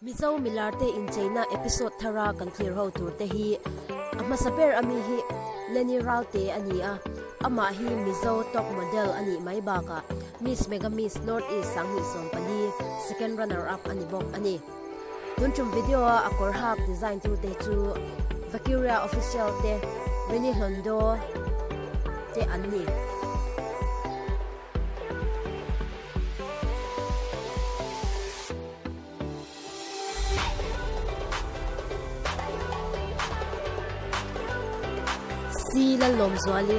Mizo milarte incheina episode thara kan thlir ho tur te hi a hmasa ber ami hi Lenny Ralte a ni a, amah hi Mizo top model a nih mai bakah Miss Mega Miss North East 2014 second runner up a ni bawk a ni. Tun tum video a a kawr hak design tu te chu Vakiria Official te Rini Hlondo te an ni. Si Lallawmzuali,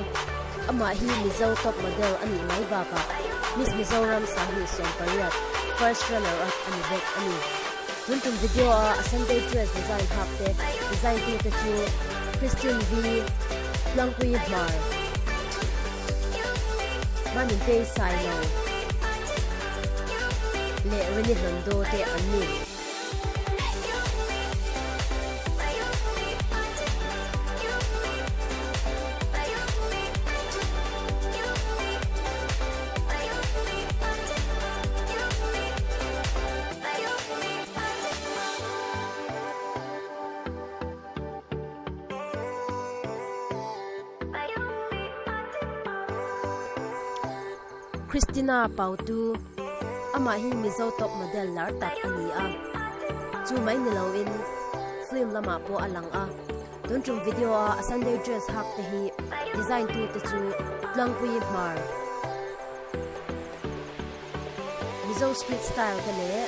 amah hi Mizo top model a nih mai bakah Miss Mizoram 2018 first runner up a ni bawk a ni. Tun tum video a a Sunday dress design hak te design tu te chu Christine V Tlangpui Hmar, Manintei Sailo leh Rini Hlondo te an ni. Christina Pautu, Amah hi Mizo top model lar tak a ni a, chu mai ni loin film lamah pawh a lang a. Tun tum video a a Sunday dress hak te hi design tu te chu Tlangpui Hmar, Mizo street style te leh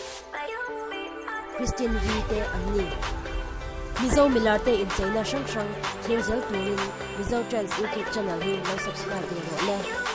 Christine V te an ni. Mizo milar te incheina hrang hrang thlir zel turin Mizo Trends YouTube channel hi lo subscribe ve rawh le.